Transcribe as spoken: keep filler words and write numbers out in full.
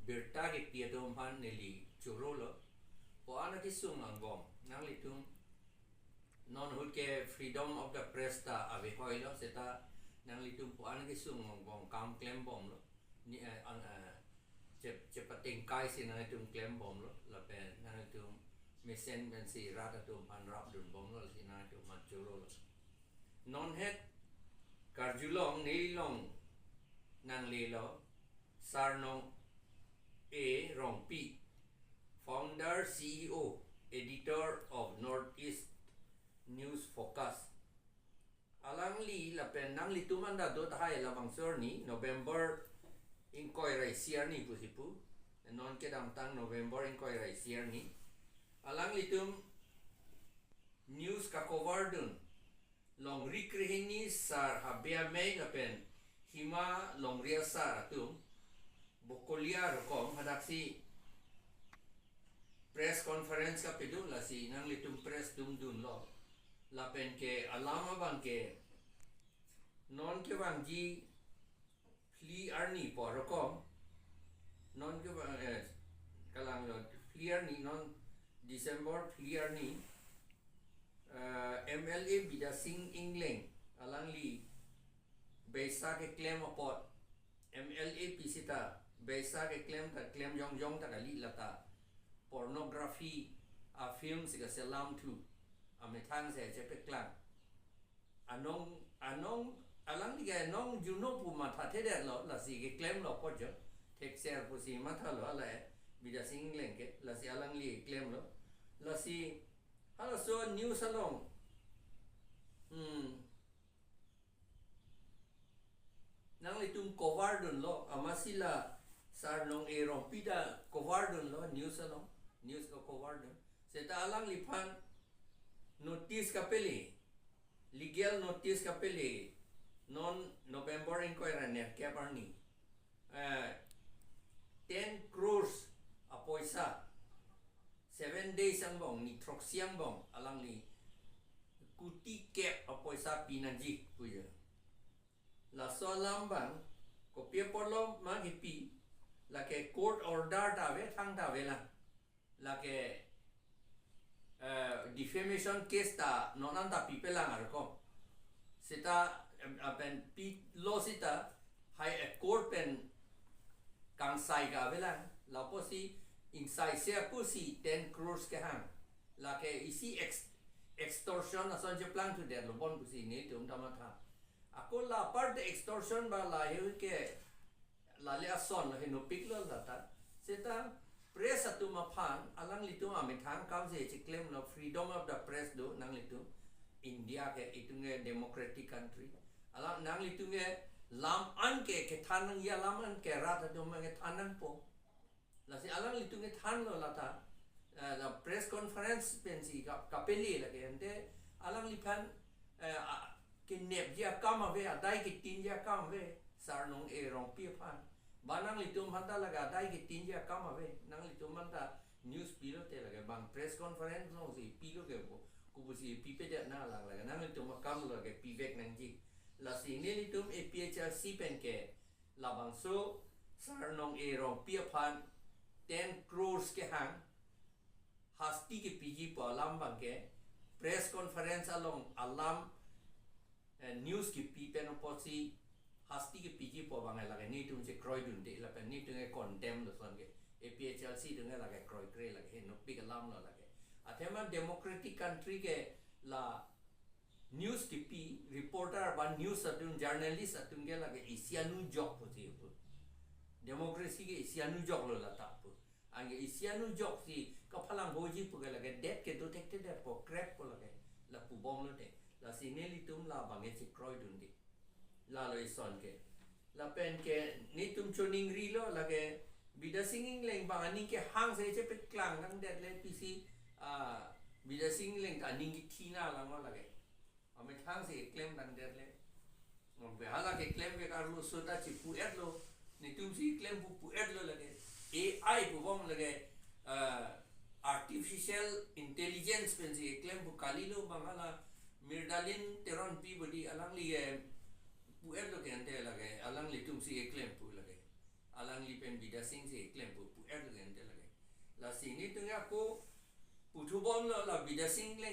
birta kepi atum aphan neli chorolo. Ko-an akesung angbong, nanglitum non ahut ke freedom of the press ta ave hoilo, seta nanglitum ko-an akesung angbong kam klembomlo. Ni, eh, ang, eh, chep-, chepatengkai si nanglitum klembomlo, lapen nanglitum mesen pensi rat atum aphan rapdunbomlo, si nanglitum aphan chorolo. Non het karjulong nelilong nanglelo, Sar Nong A Rongpi, founder, C E O, editor of Northeast News Focus. Alangli lapen nanglitum anta do tahai labangso arni, November ingkoi ra isi arni pusi pu. Non kedamtang November ingkoi ra isi arni. Alanglitum news kacover dun, longri krehini Sar Habe Amei lapen Hima Longri Asar atum, Bokolia Rokom, hadaksi press conference kapedun, lasi nanglitum press dumdunlo. Lapen ke alam abang ke non kevangji phli arni pu Rokom, non kevang, eh, kalanglo phli arni, non December phli arni, eh, M L A Bidya Sing Engleng, alangli beisa keklem apot, M L A pi seta beisa keklem ta klem jongjong ta kali, lata pornography afilm si kaselamthu, amethang si chepeklang. Anong, anong, alangli ke anong juno pu mathathedetlo, lasi keklemlo apot jo. Thekser pusi mathalo, alai Bidya Sing Engleng ke, lasi alangli klemlo. Lasi halaso news along, hmm, nanglitum cover dunlo, amatsi la Sar Nong A Rongpi ta cover dunlo, news along, news kacover dun. Seta alangliphan notice kapele, legal notice kapele, non November ingkoi ra nerkep arni, eh, ten crores apoisa, seven days angbong, ni throksi angbong, alangli kuti kep apoisa pinangji pujo. Laso alam abang kopi apotlo ma kepi, lake court order ta ave, thangta avelang. Lake, eh, defamation case ta non anta pipelang Rokom. Seta, em, apen pilo seta High Court pen kangsai ka avelang. Lapusi ingsaise apotsi ten crores kehang. Lake isi ex-, extortion ason cheplangthudetlo bon pusi nelitum ta matha. Ako la aparte extortion ba lahei ke lale ason lo, henopiklo lata. Seta press atum aphan alanglitum amethang kam si cheklemlo, freedom of the press do nanglitum. India ke itum ke democratic country. Alang nanglitum ke lam an ke kethan nangji alam an ke rat atum kethan nangpo. Lasi alanglitum kethanlo lata, eh, la press conference pensi ka-, kapele lake, ante alangliphan, eh, a, kenepji akam ave, adai ketinji akam ave, Sar Nong A Rongpi aphan. Ba nanglitum aphanta lake adai ketinji akam ave, nanglitum aphanta news pilote lake, bang press conference alongsi pilo ke bo, kopusi pipedet nanglang lake, nanglitum akam lo lake pivek nangji. Lasi nelitum A P H L C pen ke labangso Sar Nong A Rongpi aphan ten crores kehang, hasti kepiji pu alam abang ke, press conference along alam, eh, news kepi pen apotsi hasti kepiji pu abang lake nelitum chekroidunde lapen nelitum ke condemn lo ason ke, A P H L C atum ke lake kroikre, lake henopik alam lo lake. Athema democratic country ke la news kepi reporter ba news atum, journalist atum ke lake isi anujok pusi pu. Democracy ke isi anujok lo lata pu. Anke isi anujok si kaphalang hoji pu ke lake det ke dothekthedetpo, kreppo lake. La pubomlote. Lasi nelitum la abang ke chekroidunde. Lalo ison ke. Lapen ke nelitum choningrilo lake Bidya Sing Engleng abang aning kehang si chepeklang nangdetle pisi, ah, Bidya Sing Engleng ta aning kethi nanglang lake. Amethang si klem nangdetle. Mong behala keklem ke karlu suta chipu-etlo. Nelitum si klem pu pu-etlo lake. A I pubom lake, ah, artificial intelligence pensi klem pu kalilo, bang hala Miralyn Teronpi bodi alangli, eh, pu-etlo ke ante lake, alanglitum si klem pu lake. alangli pen Bidya Sing si klempo pu-er lo ante lake. Lasi nelitum ako puthubomlo, la Bidya Sing le